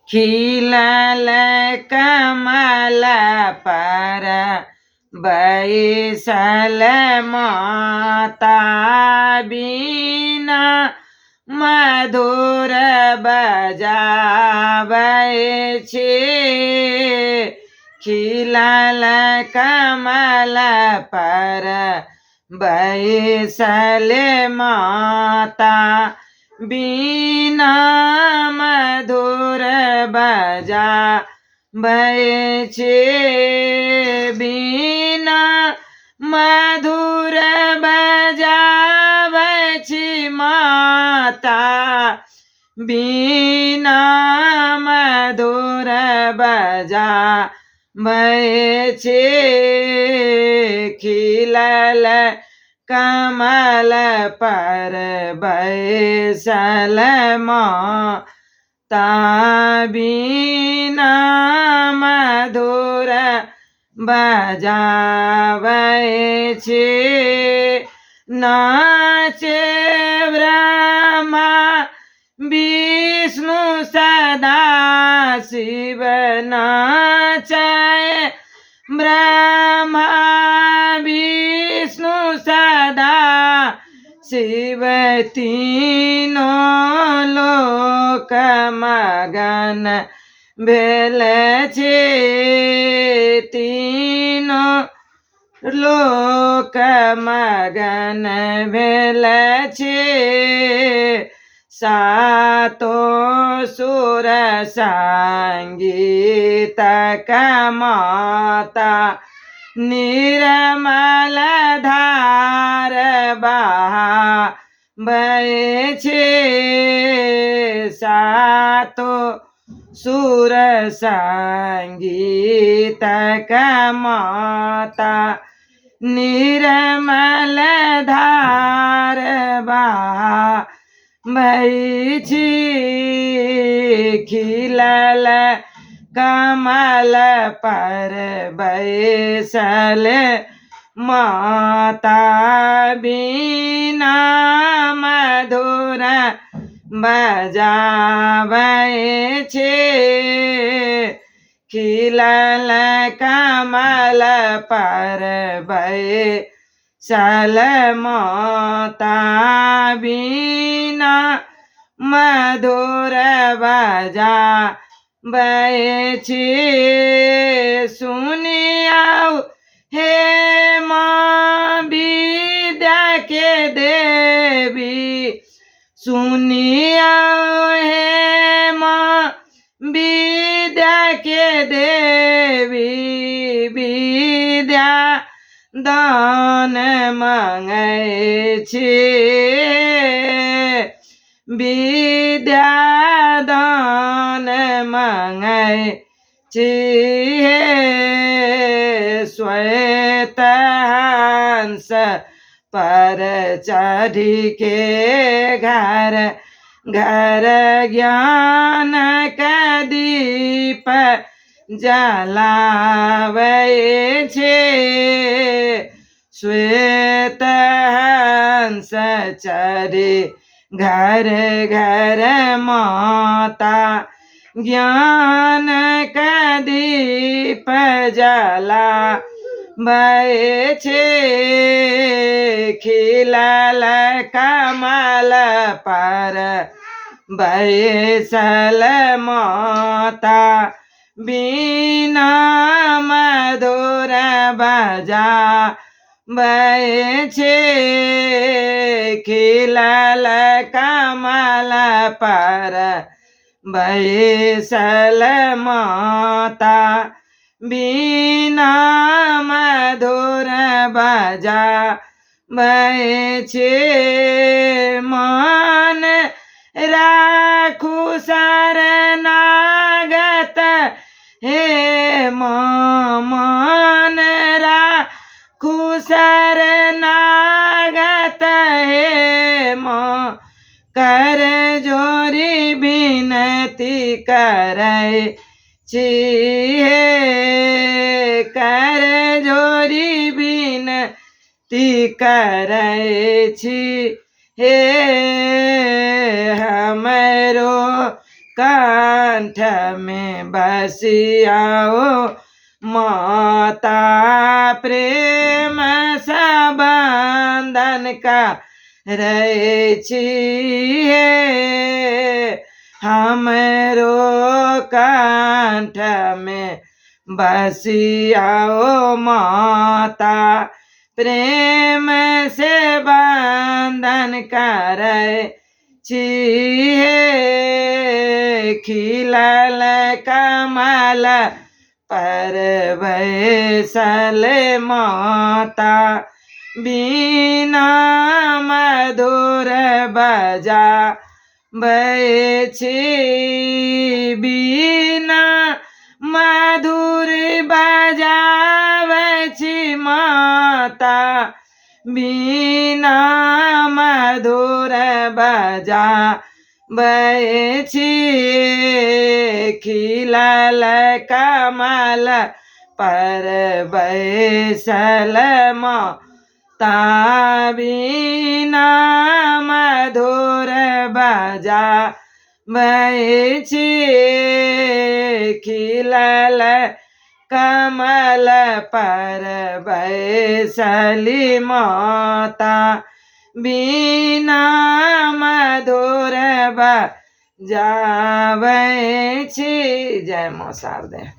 खिलल कमल पर बैसल माता बीना मधुर बजाबै छी। खिलल कमल पर बैसल माता बीना मधुर बजाबै छी। बीना मधुर बजाबै छी माता बीना मधुर बजाबै छी। खिलल कमल पर बैसल माता बीना मधुर बजाबै छी। नाचे ब्रह्मा विष्णु सदा शिव नाचय ब्रह्मा विष्णु सदा शिव तीनो लोक मगन भेल छी। तीनो लोक मगन भेल छी। सातो सुर संगीत माता निर्मल धार बहाबै छी। सातो सुर संगीत माता निर्मल धार बहाबै छी। खिलल कमल पर बैसल माता बीना मधुर बजाबै छी। खिलल कमल पर बैसल माता बीना मधुर बजाबै छी। सुनियौ हे माँ विद्या के देवी सुनियौ हे माँ विद्या के देवी विद्या दान माँगै छी। विद्या दान माँगै छी। हे श्वेत हंस पर चढ़ी के घर घर ज्ञान के दीप जलाबै छी। श्वेत हंस चढ़ी घर घर माता ज्ञान के दीप जलाबै छी। खिलल कमल पर बैसल माता बीना मधुर बजाबै छी। खिलल कमल पर बैसल माता बीना मधुर बजाबै छी। मान राखू शरणागत हे माँ मान राखू शरणागत हे माँ कर जोरी विनती करै छी। हे कर जोरी विनती करै छी। हे हमरो कंठमे बसियाओ माता प्रेम बंधन करै छी हे। हमरो कंठमे बसियाओ माता प्रेम से बंधन करै छी हे। खिलल कमल पर बैसल माता बीना मधुर बजा छी, बीना मधुर बजाबै छी माता, बीना मधुर बजाबै छी। खिलल कमल पर बैसल माता बीना मधुर बजाबै छी। खिलल कमल पर बैसली माता बीना मधुर बजाबै छी। जय माँ शारदे।